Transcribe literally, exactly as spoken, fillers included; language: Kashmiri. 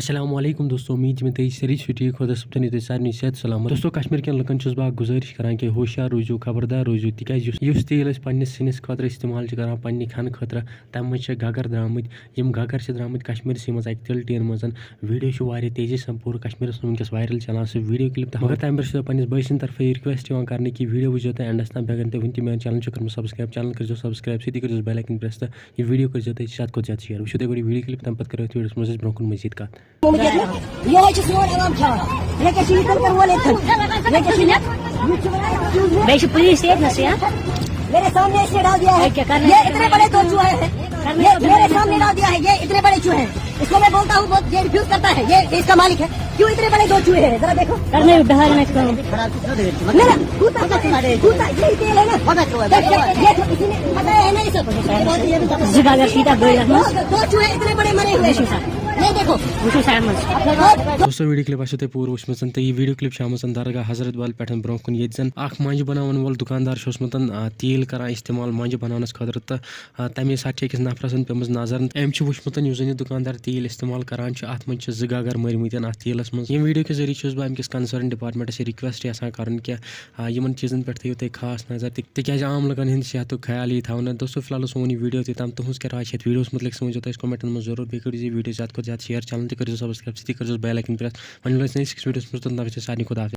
السلام علیکم دوستو، امید چھِ مےٚ تُہۍ سٲری چھِو ٹھیٖک، خۄدا صٲب تھٲینو تُہۍ سارنٕے صحت سلامت۔ دوستو، کشمیر کٮ۪ن لُکن چھُس بہٕ اکھ گُزٲرِش کران کہِ ہوشیار روٗزِو، خبردار روٗزِو، تِکیازِ یُس، یُس تیٖل أسۍ پننِس سِنِس خٲطرٕ استعمال چھِ کران، پننہِ کھٮ۪نہٕ خٲطرٕ، تمہِ منٛز چھِ گگر درامٕتۍ۔ یِم گگر چھِ درامٕتۍ کشمیرسٕے منٛز اکہِ تِلٹین منٛز۔ ویڈیو چھُ واریاہ تیزی سان پوٗرٕ کشمیرس منٛز وٕنکیٚس وائرل چلان سُہ ویڈیو کلپ، تہٕ مگر تمہِ برٛونٛہہ چھُس بہٕ پننِس بٲے سٕنٛدِ طرفہٕ یہِ ریکویسٹ یِوان کرنہٕ کہِ ویڈیو وٕچھزیو تُہۍ اینڈس تام، بیٚیہِ اگر نہٕ تُہۍ وٕنہِ تہِ میون چینل چھُو کوٚرمُت سبسکرایب، چینل کٔرزیو سبسکرایب، سۭتی کٔرزیو بیل آیکن پریس تہٕ یہِ ویڈیو کٔرزیو تُہۍ زیادٕ کھۄتہٕ زیادٕ شیئر۔ وٕچھِو تُہۍ گۄڈٕ یہِ ویڈیو کلپ، تمہِ پتہٕ کرو أسۍ ویڈیوس منٛز أسۍ برٛونٛہہ کُن مزید کتھ۔ یہ ہے سون عوام کھیوان۔ یہ کشمیر کر کر وول اتھن۔ یہ کشمیر۔ بیٚیہِ چھُ پُلیٖس تہِ ییٚتنَسٕے، ہا؟ میرے سامنے اس نے ڈال دیا ہے۔ اے، کیٛاہ کرنے؟ یہ اتنے بڑے دو چوہے ہیں۔ کرنے یہ میرے سامنے ڈال دیا ہے، یہ اتنے بڑے چوہے ہیں۔ اس کو میں بولتا ہوں، وہ یہ ریفیوز کرتا ہے، یہ اس کا مالک ہے۔ کیوں اتنے بڑے دو چوہے ہیں؟ ذرا دیکھو۔ کرنے ڈال میں کہوں۔ نہ، نہ، کوٗتاہ، کوٗتاہ، یہی تیل ہے نا۔ یہ تو اسی نے بتایا ہے نا، یہ سب۔ زٕ گگر چھِ ییٖتیٛاہ بٔڑۍ اَتھ منٛز۔ دو، دو چوہے اتنے بڑے مرے ہوئے ہیں۔ یہ دیکھو۔ وٕچھِو سا اَتھ منٛز۔ دوستو، ویڈیو کلپ آسیو تۄہہِ پوٗرٕ وٕچھمٕژ تہٕ یہِ ویڈیو کلپ چھِ آمٕژ درگاہ حضرت بل پٮ۪ٹھ برونٛہہ کُن، ییٚتہِ زن اکھ مۄنجہِ بناون وول دُکاندار چھُ اوسمُت، آ، تیٖل کران استعمال مۄنجہِ بناونس خٲطرٕ تہٕ، آ، تمے ساتہٕ چھِ أکِس نفرس پیٚمٕژ نظر۔ أمۍ چھُ وٕچھمُت یُس زن یہِ دُکاندار تیٖل استعمال کران چھُ، اتھ منٛز چھِ زٕ گگر مٔرمٕتۍ اتھ تیٖلس منٛز۔ ییٚمہِ ویڈیو کہِ ذٔریعہٕ چھُس بہٕ امہِ کِس concern departmentس یہِ request یژھان کرُن کہِ آ، یِمن چیٖزن پٮ۪ٹھ تھٲیِو تُہۍ خاص نظر، تہِ-، تِکیازِ عام لُکن ہُنٛد صحتُک خیال یی تھاونہٕ۔ دوستو، فی الحال اوس سون یہِ ویڈیو یوٚتام۔ تُہٕنٛز کیٛاہ راے چھِ یَتھ ویڈیوَس مُتعلِق؟ سُہ ؤنۍزیو تُہۍ اَسہِ commentن منٛز ضروٗر۔ بیٚیہِ کٔرِو زِ یہِ ویڈیو زیادٕ کھۄتہٕ زیادٕ share، channel تہِ کٔرِو subscribe، سۭتی کٔرِو bell icon press۔ وۄنۍ مِلو أسۍ نٔیِس أکِس ویڈیوَس منٛز، توٚتام چھِ سارنٕے خۄدا حافظ۔